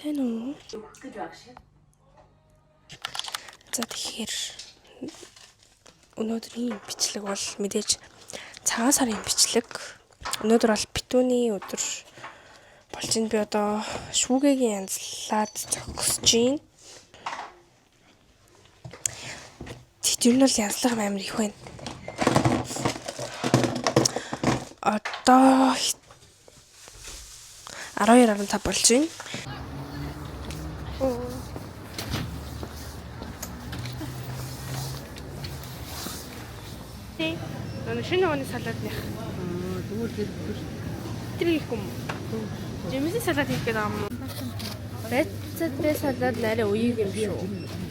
Сайн уу? За, тэгэхээр өнөөдрийн бичлэг бол мэдээж цагаан сарын бичлэг. Өнөөдөр бол битүүний өдөр болж байна. Би одоо шүүгээгийн янзлаад зогсож байна. Тэт ер нь бол янзлах юм амар их байна. Одоо 12:15 болж байна. Тий. Нөгөө шинэ оны салаадных. Тэгвэл хэрэггүй шүү. Тэр хийхгүй юм уу? Жимсийн салаад хийх гээд байгаа юм уу? Байцаатай салаад нарай үеиг юм шүү.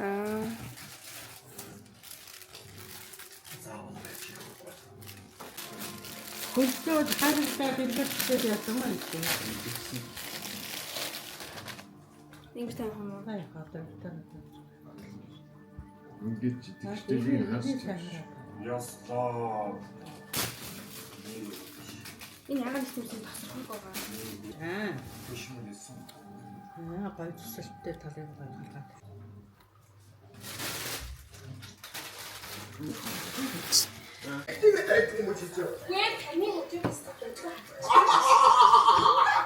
Аа. Хөлтөө харагдаад дэлгэрчтэй яасан юм бэ? Ингэж тавих юм уу? Аа одоо тань. Ингээд итгэжтэйг хасч. Ястаа. Энэ яагаад нэг юм тасрахгүй байгаа. Аа. Биш юм лээсэн. Аа гоё төсөлттэй талыг гаргаад.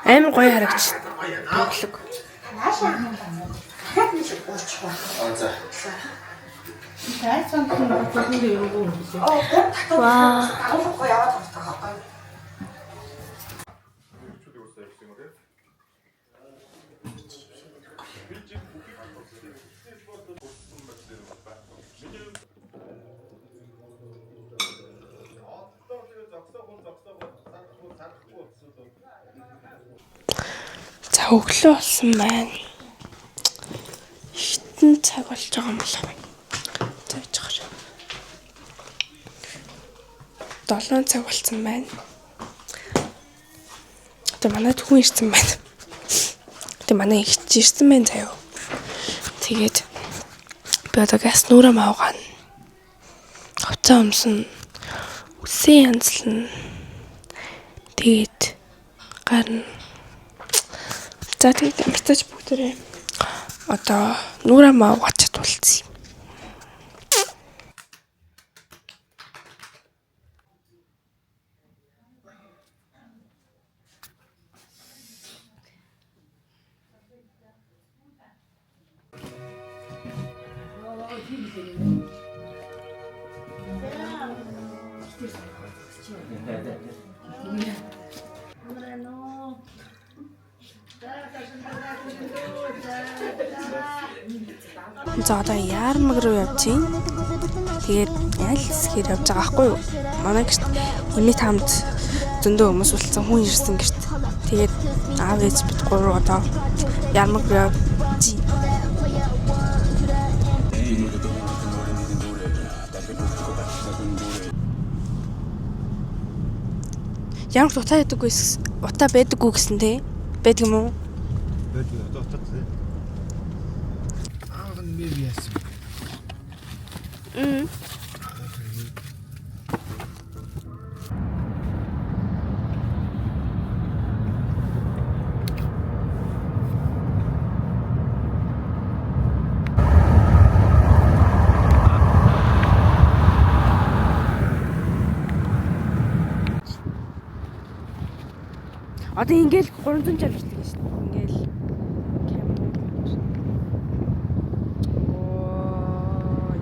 Амар гоё харагч. Өглөг. Тайцсан хүн юм уу? Ваа. За, өглөө болсон байна. Хитэн цаг болж байгаа юм болов. За, яж гараа. 7 цаг болсон байна. Одоо манай хүн ирсэн байна. Тэгээ манай их ч ирсэн байна заяо. Тэгээд би одоо газ нүрэ мавгаана. Хувцас өмсөн. Үсээ янзлна. Тэгээд гарна. За, тэгээд амарцаач бүгдээрээ одоо нүрэ мавгаач чадвалцъя. За, одоо Ярмаг руу явж байна. Тэгээд аль хэсгээр явж байгаа байхгүй юу? Манай гэрт эмээ таамд зөндөө хүмүүс үлдсэн, хүн ирсэн гэрт. Тэгээд аав ээж бид гурав одоо Ярмаг руу явж байна. Ямар ч утаа ядаггүй утаа байдаггүй гэсэн те. Байдаг юм уу? Байдаг, одоо утаа. Аав нь мэр яасан. Мм. Одоо ингээл 360 бичлэг шүү дээ. Ингээл камер. Ой.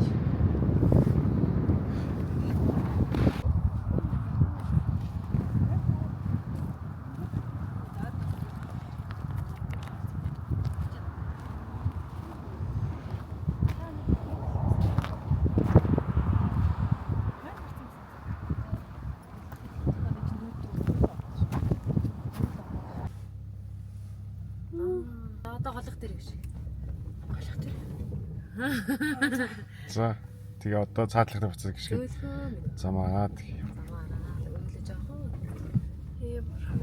Одоо голох дээр гэж. Голох дээр. За, тэгээ одоо цаатлахны буцаж гიშгээд Зөөлхөө минь замаараа гэх юм. замаараа өглөө жоохон. Ээ, бурхан.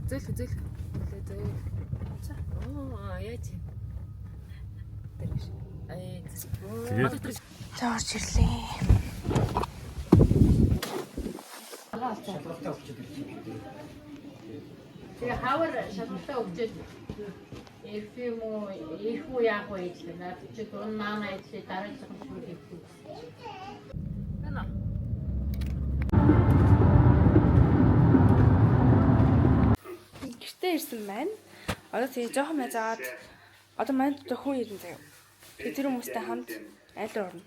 Зөөлхөө зөөлхөө. Өглөө зөөл. За. Оо, яаж Яаж юм? Тэр гэж. Аа. Тэгээд За орж ирлээ. Тэгээ хавар шалгалтаа өгчөөд ирэх юм уу, ирэх үү яах вэ гэж надад чи дун наана идлээ дараагийн шүл ирэх үү. Байна. Гэртээ ирсэн байна. Одоо тэгээ жоохон байзаад одоо манай дотор хүн ирэн заяа. Тэгээ тэр хүмүүстэй хамт айл руу орно.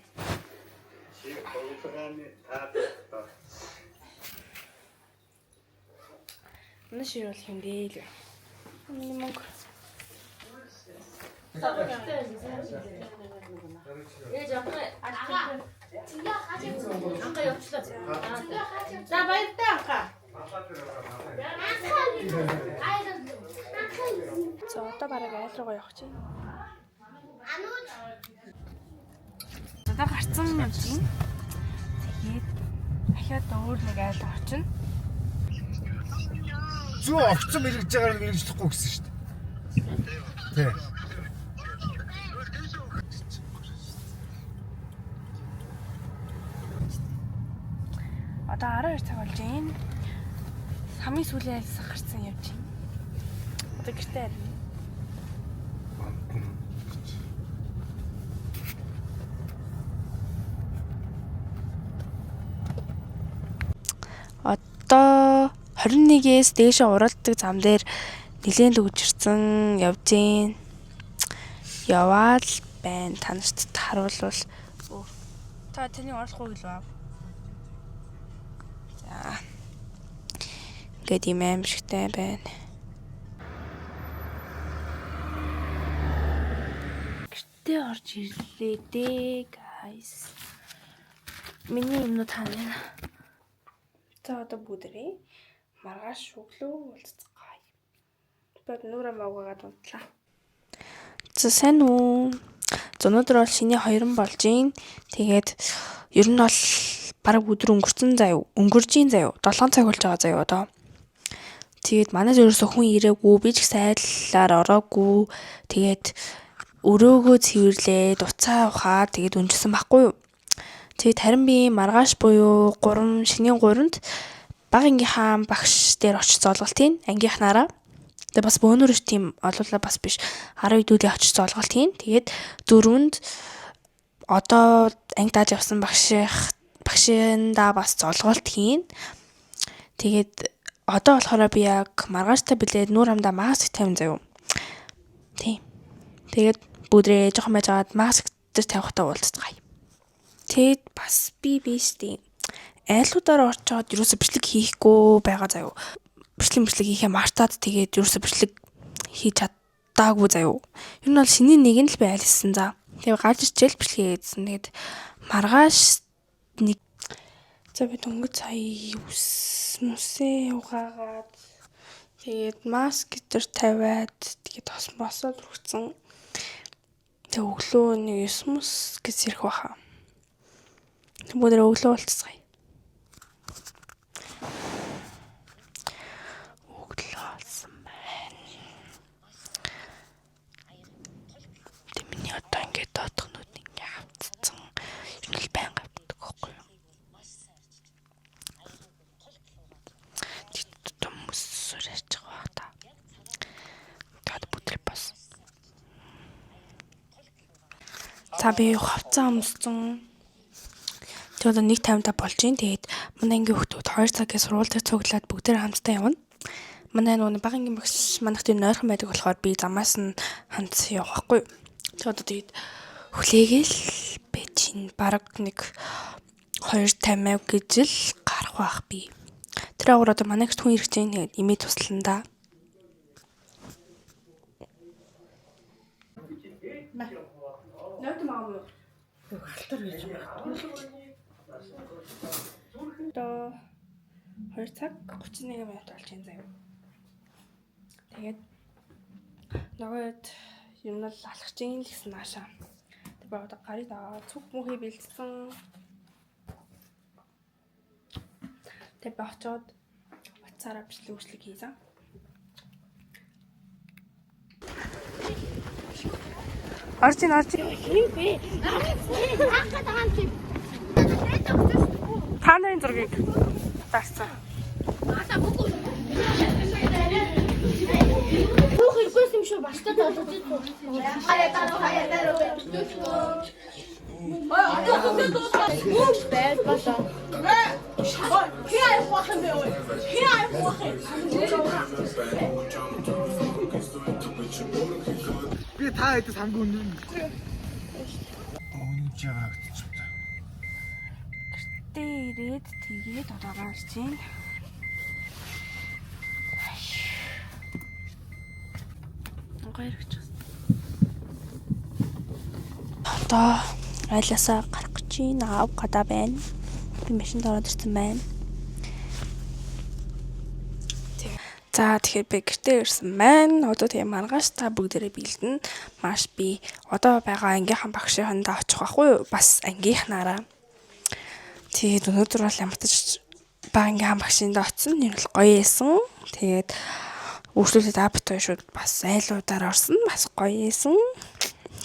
Манай шир бол хэмдээ л. Миний мөнгө. Ээж анхаа анхаа явчлаа. За баяртай анхаа. За одоо бараг айл руугаа явах чинь. Одоо гарцсан юм чинь. Тэгээд дахиад өөр нэг айл руу очино. зүү огцом мэрэгж байгаагаар мэрэгжлэхгүй гэсэн шүү дээ. Тий. Одоо 12 цаг болж байна. Хамгийн сүүлийн айлс гарцсан явж байна. Одоо гэртээ харина. Одоо 21-ээс дээшээ уралддаг зам дээр нэлээд лүгжирсэн явж гин. Яваал байна. Та нарт харуулвал та таны орлохгүй гэлээ. За. Ингээд ийм аимшигтай байна. Гэртээ орж ирлээ дээ, guys. Миний юмнууд хаана вэ? За одоо бүгдээрээ маргааш өглөө уулзцгаая. Би одоо нүрэ муугаад унтлаа. За сайн уу? За өнөөдөр бол шинэ 2 болж гин. Тэгээд ер нь бол бараг өдөр өнгөрцөн заяа. Өнгөрж гин заяа. 7 цаг болж байгаа заяа одоо. Тэгээд манайд ерөөсөө хүн ирээгүй. Би ч гэсэн айлаар ороогүй. Тэгээд өрөөгөө цэвэрлээд уцаа ухаад тэгээд өнжсөн байхгүй юу? Тэгээд харин би маргааш буюу 3 шинийн 3-нд бага ангийнхаа багш дээр очиж зоолголт хийн ангийнхнаараа. Тэгээд бас бөөнөрөш тийм олуулаа бас биш. 10 хэдүүлээ очиж зоолголт хийн. Тэгээд дөрөнд одоо анги дааж явсан багших багшиндаа бас золголт хийн. Тэгээд одоо болохоор би яг маргааштай билээд нүүр амдаа маск тавин заяа. Тийм. Тэгээд бүдрээ жоохон байж байгаад маск дээр тавихтаа уулзцгаая. Тэгэд бас би биш тийм. Айлуудаар орчоод юусоо бичлэг хийхгүй байгаа заяа. Бичлэг хийхээ мартаад тэгээд юусоо бичлэг хийж чаддаагүй заяа. Ер нь бол шинийн нэг нь л би айлсан за. Тэгээ гарч ирчээл бичлэг хийгээдсэн. Тэгээд маргааш нэг за би дөнгөж сая үс мүсээ угаагаад тэгээд маск дээр тавиад тэгээд тос босоод үргэцэн. Тэг өглөө нэг 9 мөс гэж ирэх байхаа. Бүгд өглөө уулзцгаая. Өглөө болсон байна. Тэг миний одоо ингээд доодохнууд ингээ хавцсан. Ер нь л байнга авдаг байхгүй юу? Тэгэд одоо мөс сураач байгаа бах та. Тэгээд бүтрээ бас. За би хувцас өмссөн. Тэгээд одоо 1:50 болж байна. Тэгээд манай ангийн хүүхдүүд 2 цагийн сургууль дээр цуглаад бүгдээр хамтдаа явна. Манай нөгөө бага ангийн багш манайх тийм нойрхон байдаг болохоор би замаас нь хамт явах байхгүй. Тэгээд одоо тэгээд хүлээгээл би чинь бараг нэг 2:50 гэж л гарах байх би. Тэр агуур одоо манай гэрт хүн ирэх чинь тэгээд имээ туслана да. Нойт маа юу? Алтар гэж байна. Одоо 2 цаг 31 минут болж байна заяа. Тэгээд нөгөөд юм нь л алхаж ийн л гэсэн наашаа. Тэг би одоо гарыг дагаа цуг мөнхий бэлдсэн. Тэг би очоод уцаараа бичлэг үйлчлэг хийсэн. Орж ин орж. Та нарын зургийг дарсан. Бүх хэрэггүй юм шүү баштай долгож Би та хэдэс хамгийн өндөр нь. Өнөж байгаа гэж байна. Гэртээ ирээд тэгээд одоо гарч байна. Гоё ирэх гэж байна. Одоо айлаасаа гарах гэж байна. Аав гадаа байна. Би машинд ороод ирсэн байна. За тэгэхээр би гэртээ ирсэн байна. Одоо тэгээ маргааш та бүгдээрээ бэлдэнэ. Маш би одоо байгаа ангийнхан багшийнхандаа очих байхгүй юу? Бас ангийнхнаараа. Тэгээд өнөөдөр бол ямар ч бага ангийнхан багшиндаа очсон. Нэр бол гоё байсан. Тэгээд өөрчлөлт апт хоёр шууд бас айлуудаар орсон. Бас гоё байсан.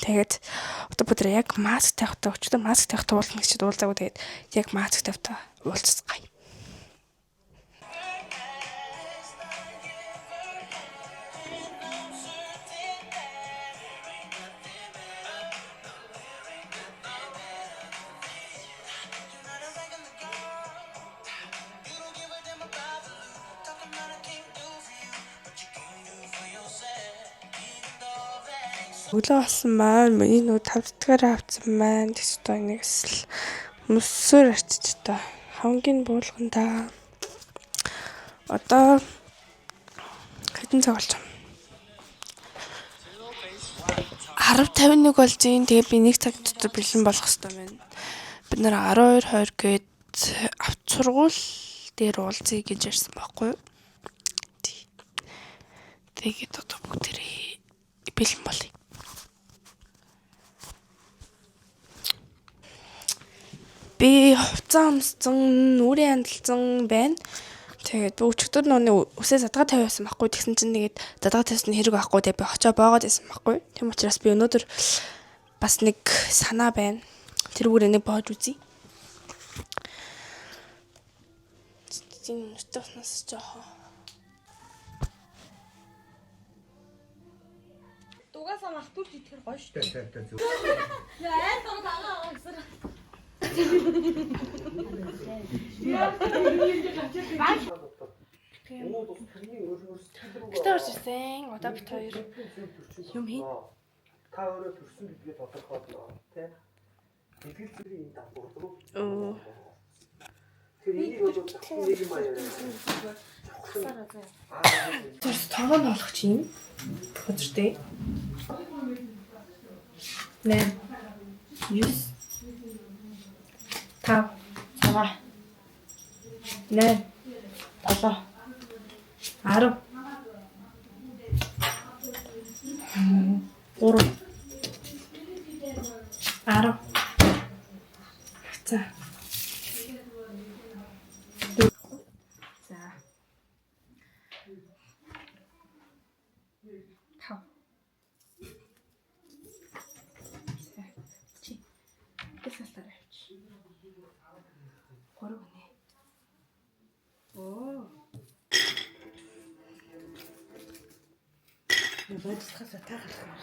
Тэгээд одоо бүгд яг маск тавихтаа өчигдөр маск тавих туулна гэж уулзаагүй. Тэгээд яг маск тавихтаа уулзцгаая. Өглөө болсон маань миний нүүд тавдгаар авцсан маань тэгс одоо нэгс л мөсөөр арчиж одоо хавангийн буулган да. Одоо хэдэн цаг болж байна? 10:51 болж байна. Тэгээ би нэг цаг дотор бэлэн болох хэрэгтэй байна. Бид нэр 12:20 гээд авт сургууль дээр уулзъя гэж ярьсан байхгүй юу? Тий. Тэгээд одоо бүгдээрээ бэлэн болъё. Би хувцас өмссөн, нүрийн андалсан байна. Тэгээд би өчигдөр нууны үсээ задгаа тавиасан байхгүй. Тэгсэн чинь нэгэд задгаа тавьсан хэрэг байхгүй. Тэгээд би очоо боогод байсан байхгүй. Тийм учраас би өнөөдөр бас нэг санаа байна. Тэрүүгээр нэг боож үзье. Тийм нүртэй уснаас жоохон. Дугаасаа мах түрж идэхэр гоё шүү. Тэ тэ тэ. Айл даа дагаа гэсэн. Гэтэ орж ирсэн. Одоо бит хоёр юм хий. Та өөрөө төрсөн гэдгээ тодорхойлно тий. Итгэл зэрэг энэ давхар руу. Өө. Тэр энийг бол нэг юм аяа. Тэрс тогоо болгох чинь. Өдөртэй. 8 9 5 6 8 7 10 3 10 За. За. 5. За. Чи. Гэсэлтээр авч. 3 гинэ. Оо. Бодцохоос та гарах.